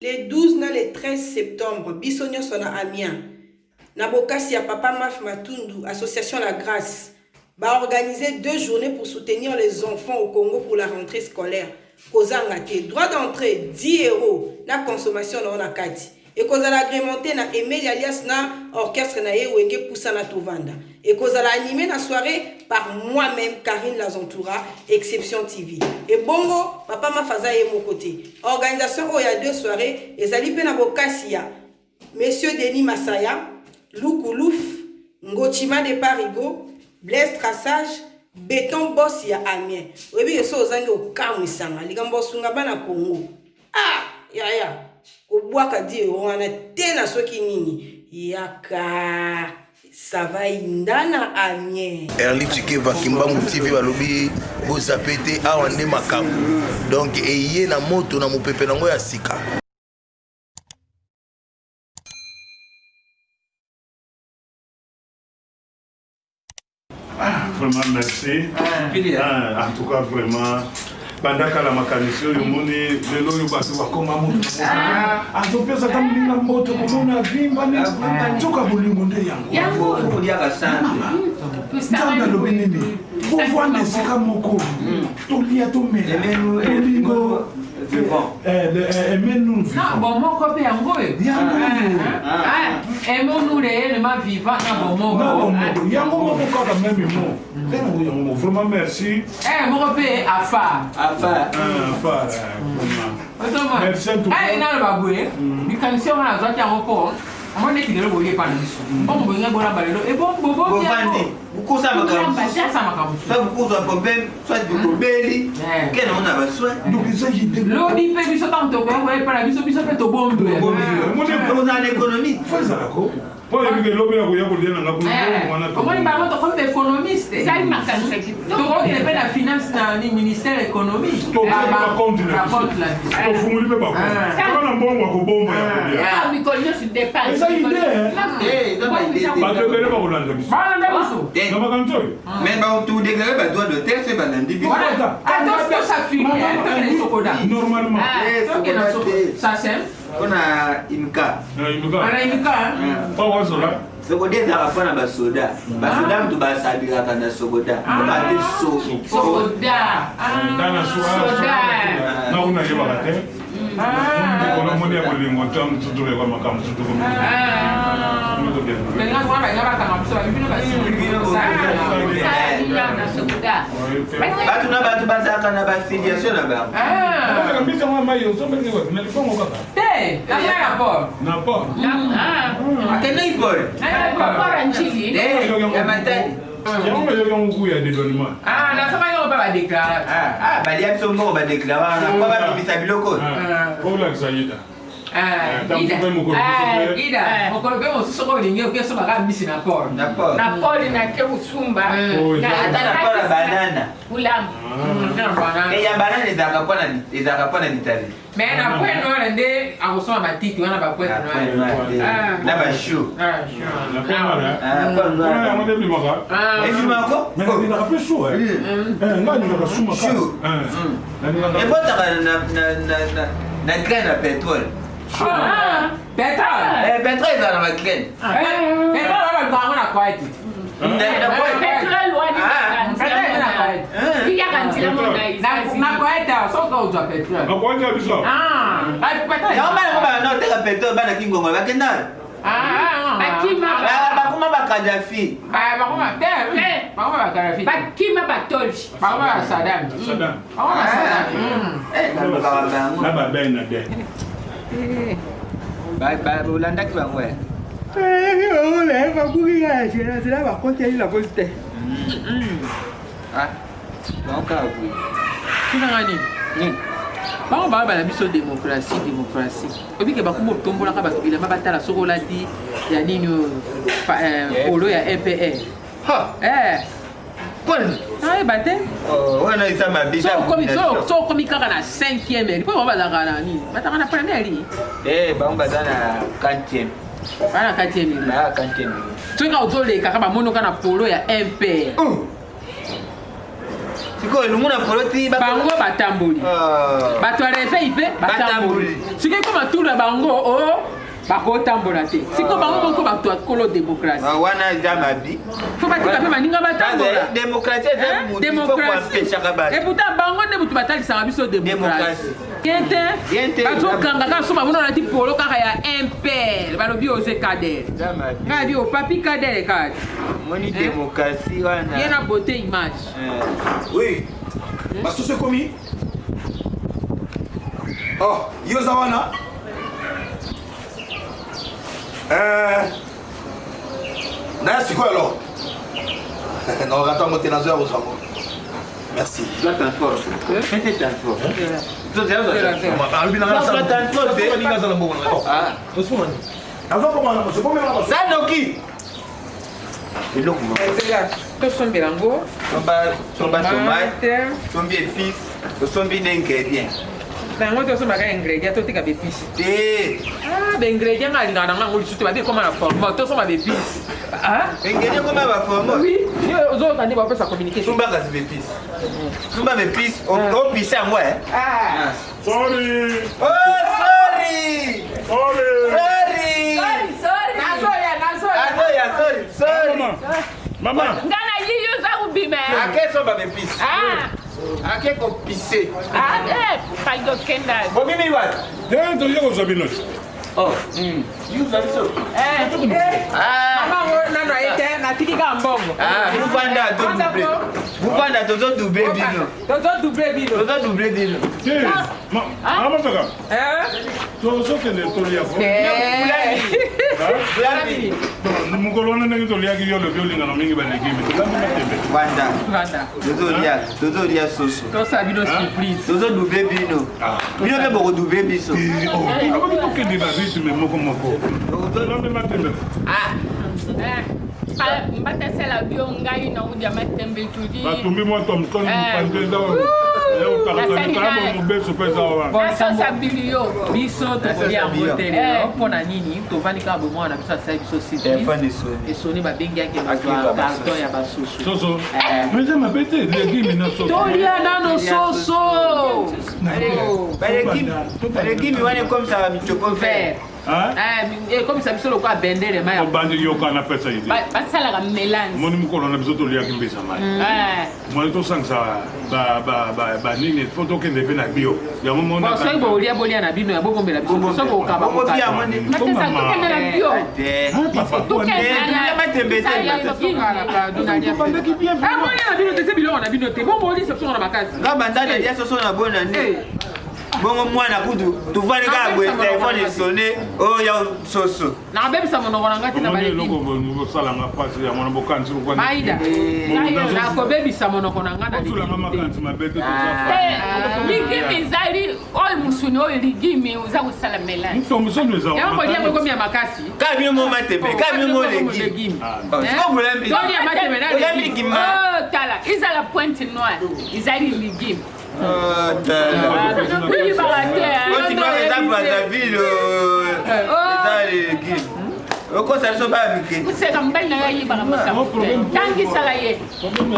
Le 12 na le 13 septembre, biso nionso na Amiens, na bokasi ya Papa Maf Matundu, Association La Grace, ba organiser deux journees pour soutenir les enfants au Congo pour la rentree scolaire. Kozanga te. Droit d'entree 10 euros na consommation na yo na kati. Ekozala agremente na Emelia alias na orchestre na ye Wenge Pusana Tovanda. Ekozala anime na soiree par moi meme Carine Lazantura, Exception TV. Ebongo Papa Mafa aza ye moko te. Organisation oyo ya deux soirees ezali pe na bokasi ya Monsieur Denis Masaya, Luku Luf, Ngochima de Parigo, Blaise Traçage, Beton Boss ya Amiens. Oyebi ke soki ozangi okamwisa nga likambo osunga bana Congo. Ah yaya kobwaka di euro wana te na soki nini yaka ça va inda na Amiens. Erli Tshikeva Kimbangu TV balobi bozape te awa nde makambo donc eye na moto na mopepe nango ya sika. Ah, vraiment merci. Ah, en tout cas vraiment banda kala makanisi oyo omoni lelo oyo bato bakoma moto ah. azopesa ata moninga mbote komona vimba nzoka bolingo nde yango nzambe alobi nini kovanda esika moko tolia tomela tolingo aimez-nous vivant. Bomoko mpe yango oyo. Yango oyo. Aimons-nous réellement vivant na bomoko. Na bomoko. Yango moko kaka même mot. Yango yango moko. Vraiment merci. Eh moko mpe afa. Afa. Afa. Vraiment. Merci en tout cas. Eh naloba boye. Likanisi yango nazwaki yango mpo omoni neti lelo boye epa na biso. Mbongo bolingai bolamba lelo. Ebongo bobandi. Bukosa makambo. Bukosa makambo. Soit bukozwa problème. soit bokobeli oke nango na basoin lobi mpe biso ntango tokoya koya epai na biso biso mpe tobombi ozala na économie fo ezalako mpo oyebi ke lobi akoya kolia na nga kuna wana omoni bango tokomi ba économiste tokokende mpe na finance na ministère économie bacompte na biso tofungoli mpe bacompte toka na mbongo ya kobomba ya kolia eza idée bato ebele bakolanda biso balanda biso na makanisi oyo Mais ba tu déclarer ba droit d'auteur c'est balandi biso. Normalement. Ça c'est pona imka. Imka. Ana imka. Pas wazola. Sokoda ezalaka mpo na basoda basoda moto basabilaka na sokoda oka te sokoda nakuna yebaka te Likolo moni ya bolingo ntango mosusu toleka makambo mosusu bato na bato bazalaka na bafiliation na bango mbisi yango ya mai osombeli wapi na likongo kaka te na port na port akendaki port ya matadi Yango bayoki yango kuya ya dédouanement. Ah, na soma yango pa ba déclarer. Ah, ah balia biso mbongo ba déclarer wana po babimisa biloko. Olakisa yida. Ah, ida mokolo mpe mosusu soki olingi oke soba kaka mbisi na port. Na port. Na port na ke kusumba. Ata na port ya banana. Kulamu. Ya banana ezalaka mpo na litali. Mais na point noir nde akosomba matiti wana ba point noir. Na ba chou. Na point noir. Ah, noir yango nde ebimaka. Ebimaka ko? Mais nalingaka mpe chou. Eh, ngai nalingaka chou makasi. Chou. Ebotaka na na na na graine ya pétrole. Ah, pétrole. Eh, pétrole ezala na ba graine. Pétrole wana balukaka yango na kwati. Petrole wana iyaka nzela mona na kwete soki ozwa petrole na kwete ya biso yango bana ngo bana oteka petrole bana kingongo bakenda bakoma bakadafi bakima batoli bakoma basadam na baben na den olandaki bango nzela bakoteli na bozi te tunanga nini bango baa bana biso démocratie démocratie obike bakoma otombolaka bato bilamba batala soki olati ya nini oyo polo ya mpr nayeba te oh, wana eza mabe so okomi kaka na 5e mpo bango bazalaka na nini bazalaka na première ligne eh, bango baza na 4e baza na 4e ligne baza na 4e soki kaka ozoleka kaka bamoni oka na polo ya mpr oh. Sikoyo lungu na polo ti bango batamboli. Ah. Bato ya réveil mpe batamboli. Sikoyo ekoma tour na bango o oh, bakotambola te. Sikoyo bango moko bato ya kolo démocratie. Ah, wana eza mabi. Faut batika mpe baninga batambola. Démocratie eza mutu faut koempeshaka bato. Et pourtant bango nde moto batalisaka biso démocratie. Bien te. Bazokanga kaka so bamona olati polo kaka ya impere balobi oze kader. Ngai abi opapi kader kaka. Moni démocratie wana. Ye na beauté image. Oui. Basusu ekomi? Oh, yo oza wana? Eh, naya sikoyo alors. Nakoka ntango te nazoya kozwa yango. Merci. Sanoki eloko tosombela yango somba tomate sombi épice tosombi na ingrédient na yango tosombaka ingrédient toteka baépice te ah, baingrédient nga alingaka na nga yango lisusu te babi ekoma na formol tosomba baépice ah? ingrédient ekoma baformol oui ozoyoka nde bapesa communiqué somba kasi baépice somba baépice opise yango e sorry oh sorry sorry sorry sorry nazoya nazoya nazoya sorry sorry mama nga na yi yo oza kobima ake somba baépice ah ake kopise ah eh pardon kenda bobimi wapi te toye kozwa bino oh yuza biso mama ngo nano aye te natiki kaka mbongo buvanda todouble buvanda tozodouble bino tozodouble bino tozodouble bino te mama saka tozokende tolia mokolo wana ndenge toliaki yo olobi olingana mingi balegime tolambi matembe vanda tozolia tozolia soso tosala bino surprise tozodouble bino bino mpe bokodouble biso tolobaki tokende na rythme moko moko tolambi matembe mbatasala bio ngai na udia matembe tudi batumbi mwa thomson mopanzi eza mobeso mpe eza wana nasosa bilio biso tokolia yango te lelo mpo na nini tovandi kaka boye mwana na biso asali biso surprise esoni babengi ake bazwa carton ya basusu soso eza mabe te legime na soso tolia nano soso balegime wana ekomisaka mitoko vert ekomisa biso lokola bendele mai obandi yoka na pesa ide basalaka melange omoni mokolo na biso toliaki mbisa mai moni tosangisa banini fo tokende mpe na bio yango soki bolia bolia na bino ya bobombela biso soki okaba tokende na bio bolia na bino te se biloko na bino te bombolisa biso na makasi nga banda nalia soso na bona nde bongo mwana kutu tuvandi kaka boye telefone esone oyo ya soso nakobebisa monoko na ngai te na eloko bosalanga mpasi yango na bokanisi maida nakobebisa monoko na ngai naosulanga makanisi mabe te ligimi ezali oyo mosuni oyo ligimi oza kosala melange mosuni eza yango kolia bokomi ya makasi kaka bino mo matembe kaka bino mo legime sikobolambi ligima tala ezala pointe noire ezali ligime eza Brazzaville eza legime okosa biso baya mike koseka mobali na yo ayebaka makambo tangisaka ye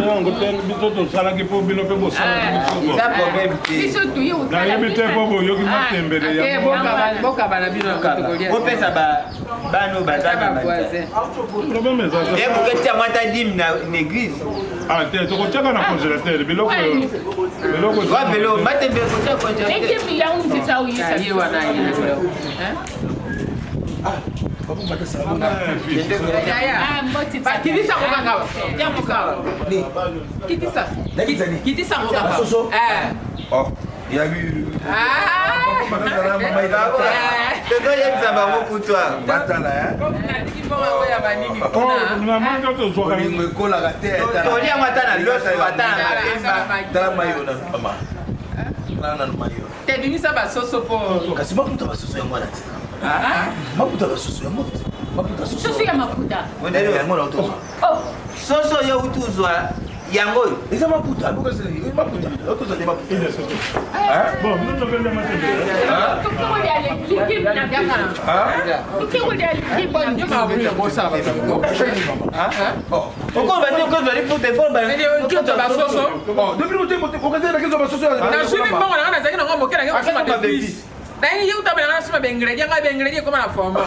yango te biso tosalaki mpo bino mpe bosalaki eza problème te biso toye nayebi te mpo boyoki matembele bokabana bino bopesa bana oyo baza na bavoisin problème eza boketia mwa ata dime na église ah te tokotiaka na congélateur biloko biloko biloko matembe kotia congélateur ekemi yango nzisa oyisa ye wana ye kitisa ngo kaka kitisa kitisa ngo kaka tozoyebisa bango kutwa batala bolingo ekolaka te tolia yango ata na loso ata na makemba tala mayo nanu mama tala nanu mayo te bimisa basoso po kasi maputa basoso yango wana te maputa basoso yango maputa soso ya maputa yango na otozwa soso yo uti ozwa Yango oyo. Eza maputa, maputa, okozala maputa. Bon, nous avons la Nazwi mbongo nanga, nazalaki nango moke, nange kosomba bebis, nayengi ye kuta nanga nasomba baingrédient, ngai baingrédient ekoma na format.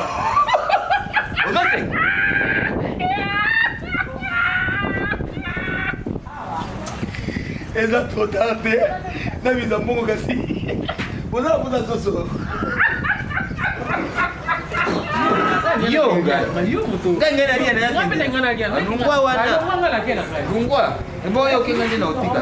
Eza trop tard te, nabisa mbongo, kasi bozala mpoza soso. Yo ngai ngai nalia. Lungwa wana, lungwa eboyo, okenga nde na otika.